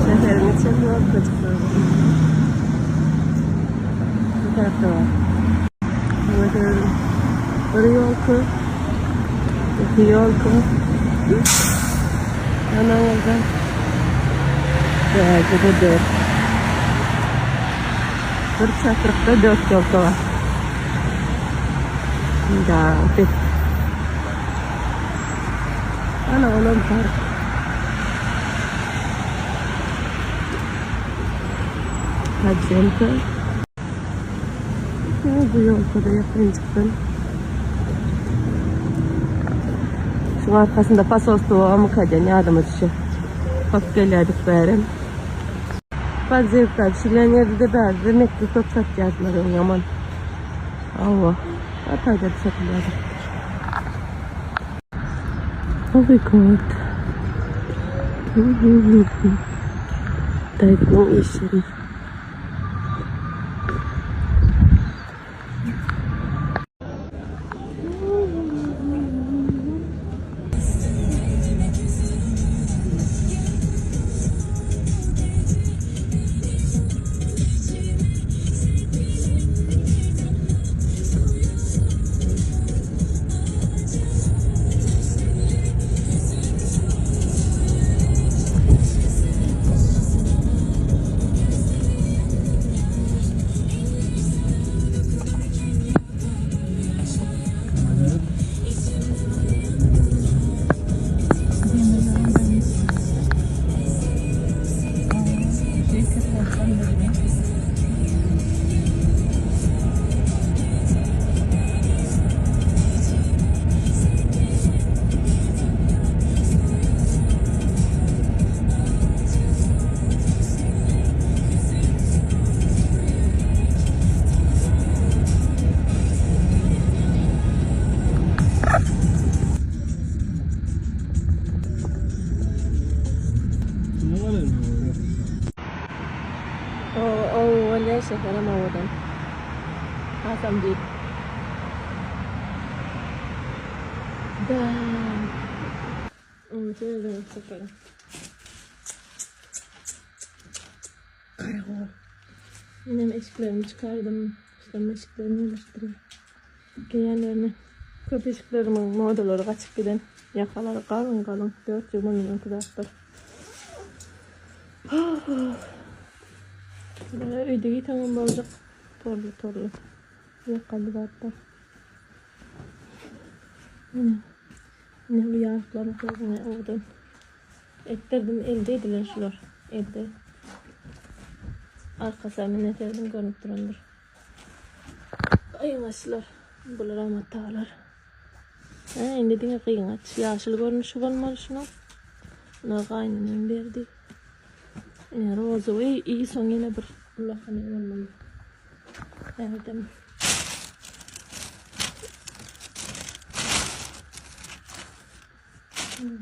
Şäheriň içinde ýolkajyklar bar. Bu tarapda bar. Meselem, bir ýolka, iki ýolka, üç. Ana orada. Bärde-de dört. Bir çatrykda dört ýolka bar. Da, bet. Ana olam park. Podzemka. Bu ýolka-da ýakynjykdan. Şuň arkasynda posolstwo barmyka diýen ýadyma düşýär. Köp gelýärdik bäri. Podzemka düşülýän ýerde-de bärde mekge köp satýardylar öň ýaman. Hawa, Hytaýda-da satylýardy. Oh my god. Daýzamyň işleri. Bolýar şäherem owadan. Hasam diýip. Da. Garagol. Menem eşiklerimi çykardym. Ustam eşiklerimi ýerleşdirýär. Geýenlerini. Köp eşiklerimiň modalary gaçyp giden. Ýakalary galyň galyň. 4 ýyl mundan öňki zatlar. Bulara öýde giýseňem boljak. Torly torly. Ýakaly zatlar. Ine. Ine bu ýalyklaryň gözüne owadan. Etdirdim elde edilen şular. Elde. Arkasy mine serdim görünüp durandyr. Gyňaçlar. Bular amatalar. Ha, indi diňe gyňaç. Ýaşyl görnüşi bolmaly şunuň. Buna gaýynenem berdi. Ine rozowy iyi soň ýene bir ullakan bolmaly. Erdem. Hmm.